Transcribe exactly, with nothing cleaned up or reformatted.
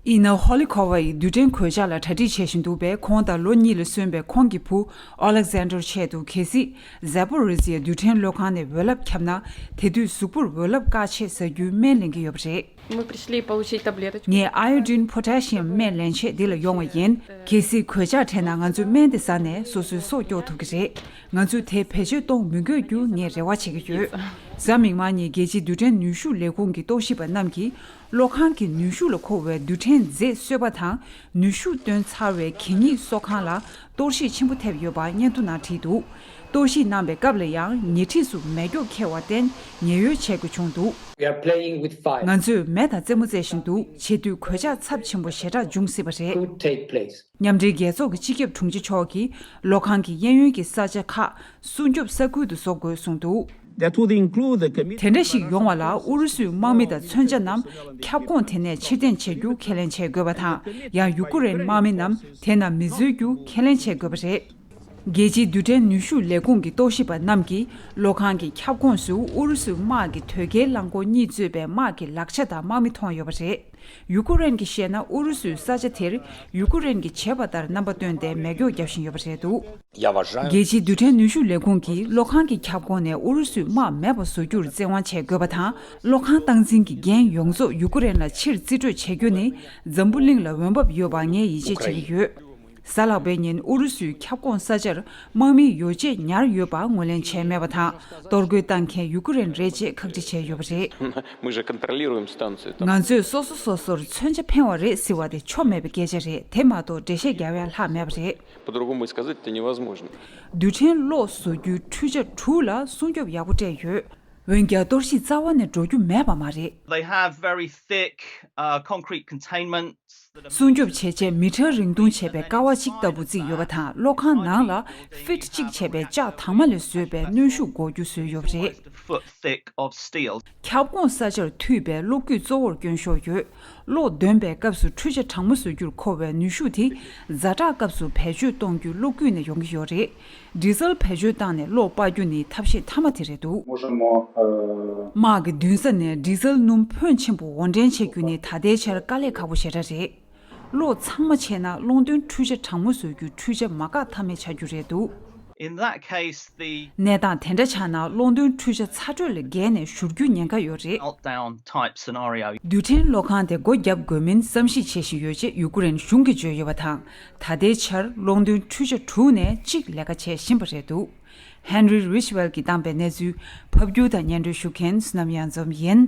ཨི་ན་ཧོ་ལི་ཁོ་ཝ་ཡིས་རྡུལ་ཕྲན་གོད་ཆག་ལ་གྲ་སྒྲིག་བྱེད་བཞིན་འདུག་པས། ཁོང་དང་ལོ་གཉིས་ལ་སོན་པའི་ཁོང་གི་བུ་ཨོ་ལེག་ཟན་ཌར་ཆེད་དུ། གལ་སྲིད་ཛ་པོ་རི་ཟི་ཡ་རྡུལ་ཕྲན་གློག་ཁང་ནས་འོད་རླབས་ཁྱབ་ན། དེ་དུས་གཟུགས་པོར་འོད་རླབས་བཀག་ཆེད་ཟ་རྒྱུའི་སྨན་ལེན་གྱི་ཡོད་པ་རེད། Мы пришли получить таблеточку. ངས་ཨ་ཡོ་ཌིན་པོ་ཊ་ཤི་ཡམ་སྨན་ལེན་ཆེད་འདི་ལ་ཡོང་བ་ཡིན། གལ་སྲིད་གོད་ཆག་འཕྲད་ན་ང་ཚོས་སྨན་དེ་ཟ་ནས་སོ་སོའི་སྲོག་སྐྱོབ་ཐུབ་ཀྱི་རེད། ང་ཚོས་དེ་བེད་སྤྱོད་གཏོང་མི་དགོས་རྒྱུ་ངས་རེ་བ་བྱེད་ཀྱི་ཡོད། གཟའ་མིག་དམར་ཉིན་རྒྱལ་སྤྱིའི་རྡུལ་ཕྲན་ནུས་ཤུགས་ལས་ཁུངས་ཀྱི་རྟོག་ཞིབ་པ་རྣམས་ཀྱིས། གློག་ཁང་གི་ནུས་ཤུགས་ལ་མཁོ་བའི་རྡུལ་ཕྲན་རྫས་བཟོས་པ་དང་། ནུས་ཤུགས་བཏོན་ཚར་བའི་གད་སྙིགས་གསོག་ཁང་ལ་གཏོར་བཤིག་ཆེན་པོ་ཐེབས་ཡོད་པ་སྙན་ཐོ་ནང་བྲིས་འདུག། གཏོར་བཤིག་གནང་བའི་སྐབས་ལ་ཡང་ཉེ་འཁྲིས་སུ་མེ་སྒྱོགས་འཁྱེར་བར་བརྟེན་ཉེན་གཡོལ་བྱེད་དགོས་བྱུང་འདུག། We are playing with fire. ང་ཚོས་མེ་དང་རྩེད་མོ་རྩེ་བཞིན་འདུག། བྱེད་དུས་གོད་ཆག་ཚབས་ཆེན་པོ་ཞེ་དྲག་འབྱུང་སྲིད་པ་རེད། Could take place. མཉམ་འབྲེལ་རྒྱལ་ཚོགས་ཀྱི་སྤྱི་ཁྱབ་དྲུང་ཆེ་མཆོག་གིས་གློག་ཁང་གི་གཡས་གཡོན་གྱི་ས་ཆ་ཁག་སྲུང་སྐྱོབ་ས་ཁུལ་དུ་བཟོ་དགོས་གསུངས་འདུག། That would include the commitment དེ་འདྲ་ཞིག་ཡོང་བ་ལ་ཨུ་རུ་སུའི་དམག་མི་དང་མཚོན་ཆ་རྣམས་ཁྱབ་ཁོངས་དེ་ནས་ཕྱིར་འཐེན་བྱེད་རྒྱུ་ཁས་ལེན་བྱེད་དགོས་པ་དང་། ཡང་ཡུ་ཀེ་རེན་དམག་མི་རྣམས་དེ་ན་མི་འཛུལ་རྒྱུ་ཁས་ལེན་བྱེད་དགོས་པ་རེད། རྒྱལ་སྤྱིའི་རྡུལ་ཕྲན་ནུས་ཤུགས་ལས་ཁུངས་ཀྱི་རྟོག་ཞིབ་པ་རྣམས་ཀྱིས་གློག་ཁང་གི་ཁྱབ་ཁོངས་སུ་ཨུ་རུ་སུའི་དམག་གི་དོས་སྐྱེལ་རླངས་འཁོར་གཉིས་གཙོས་པའི་དམག་གི་ལག་ཆ་དང་དམག་མི་མཐོང་ཡོད་པ་རེད། ཡུ་ཀེ་རེན་གྱིས་བཤད་ན། ཨུ་རུ་སུས་ས་ཆ་དེར་ཡུ་ཀེ་རེན་གྱིས་བྱས་པ་ལྟར་རྣམ་པ་སྟོན་ཏེ་མེ་སྒྱོགས་བརྒྱབ་བཞིན་ཡོད་པ་རེད་འདུག། རྒྱལ་སྤྱིའི་རྡུལ་ཕྲན་ནུས་ཤུགས་ལས་ཁུངས་ཀྱིས་གློག་ཁང་གི་ཁྱབ་ཁོངས་ནས་ཨུ་རུ་སུའི་དམག་མེད་པ་བཟོ་རྒྱུར་བཙན་དབང་བྱེད་དགོས་པ་དང་། གློག་ཁང་སྟངས་འཛིན་གྱི་འགན་ཡོངས་རྫོགས་ཡུ་ཀེ་རེན་ལ་ཕྱིར་རྩིས་སྤྲོད་བྱེད་རྒྱུ་ནི། འཛམ་བུ་གླིང་ལ་འོས་འབབ་ཡོད་པ་ངས་ཡིད་ཆེས་བྱེད་ཀྱི་ཡོད། གཟའ་ལྷག་པའི་ཉིན་ཨུ་རུ་སུའི་ཁྱབ་ཁོངས་ས་ཆར་དམག་མིའི་ཡོ་བྱད་ཉར་ཡོད་པ་ངོས་ལེན་བྱས་མེད་པ་དང་། གཏོར་རྒོལ་བཏང་མཁན་ཡུ་ཀེ་རེན་རེད་ཅེས་ཁག་དཀྲི་བྱས་ཡོད་པ་རེད། Мы же контролируем станцию. Там ང་ཚོས་སོ་སོ་སོ་སོར་མཚོན་ཆ་འཕེན་བ་རེད་ཟེར་བ་དེ་ཆོ་མེད་པའི་སྐད་ཆ་རེད། དེ་མ་གཏོགས་འགྲེལ་བཤད་རྒྱག་ཡ་ལྷག་མེད་པ་རེད། По-другому и сказать это невозможно. རྡུལ་ཕྲན་གློག་བཟོ་རྒྱུའི་འཕྲུལ་ཆ་དྲུག་ལ་སྲུང་སྐྱོབ་ཡག་པོ་སྤྲད་ཡོད། འོན་ཀྱང་གཏོར་བཤིག་རྩ་བ་ནས་འགྲོ་རྒྱུ་མེད་པ་མ་རེད། They have very thick, uh, concrete containments that are སྲུང་སྐྱོབ་བྱེད་ཆེད་མི་ཊར་རིང་ཐུང་བྱས་པའི་ཀ་བ་གཅིག་ལྟ་བུ་བརྩིགས་ཡོད་པ་དང་། གློག་ཁང་ནང་ལ་ཕིཊ་གཅིག་བྱས་པའི་ལྕགས་དྭངས་མ་ལས་བཟོས་པའི་གནོན་ཤུགས་འགོག་རྒྱུ་བཟོས་ཡོད་པ་རེད། Foot thick of steel. ཁྱབ་ཁོངས་ས་ཆར་མཐུད་པའི་གློག་སྐུད་གཙོ་བོར་སྐྱོན་ཤོར་ཡོད། གློག་འདོན་པའི་སྐབས་སུ་འཕྲུལ་ཆ་གྲང་མོ་བཟོ་རྒྱུར་མཁོ་བའི་ནུས་ཤུགས་དེ་ཛ་དྲག་སྐབས་སུ་བེད་སྤྱོད་གཏོང་རྒྱུའི་གློག་སྐུད་ནས་ཡོང་གི་ཡོད་རེད། ཌི་ཟལ་བེད་སྤྱོད་བཏང་ནས་གློག་སྤར་རྒྱུ་ནི་ཐབས་ཤེས་མཐའ་མ་དེ་རེད་འདུག། Можем, э, དམག་གི་མདུན་ས་ནས་ཌི་ཟལ་སྣུམ་ཕོན་ཆེན་པོ་དབོར་འདྲེན་བྱེད་རྒྱུ་ནི་ད་ལྟའི་ཆར་དཀའ་ལས་ཁག་པོ་ཞེ་དྲག་རེད། གློག་ཚང་མ་ཆད་ན་གློག་འདོན་འཕྲུལ་ཆ་གྲང་མོ་བཟོ་རྒྱུའི་འཕྲུལ་ཆ་མ་བཀག་ཐབས་མེད་ཆགས་རྒྱུ་རེད་འདུག། In that case, the གནས་སྟངས་དེ་འདྲ་ཆགས་ན་གློག་འདོན་འཕྲུལ་ཆ་ཚ་དྲོད་ལས་བརྒལ་ནས་བཞུར་རྒྱུའི་ཉེན་ཁ་ཡོད་རེད། Meltdown type scenario. རྡུལ་ཕྲན་གློག་ཁང་དེ་སྒོ་བརྒྱབ་དགོས་མིན་བསམ་གཞིག་བྱེད་བཞིན་ཡོད་ཅེས་ཡུ་ཀེ་རེན་གཞུང་གིས་བརྗོད་ཡོད་པ་དང་། ད་ལྟའི་ཆར་གློག་འདོན་འཕྲུལ་ཆ་དྲུག་ནས་གཅིག་ལས་ཀ་བྱེད་བཞིན་པ་རེད་འདུག། Henry Ridgwell གྱིས་བཏང་པའི་གནས་ཚུལ་ཕབ་སྒྱུར་དང་སྙན་སྒྲོན་ཞུ་མཁན་བསོད་ནམས་གཡང་འཛོམས་ཡིན།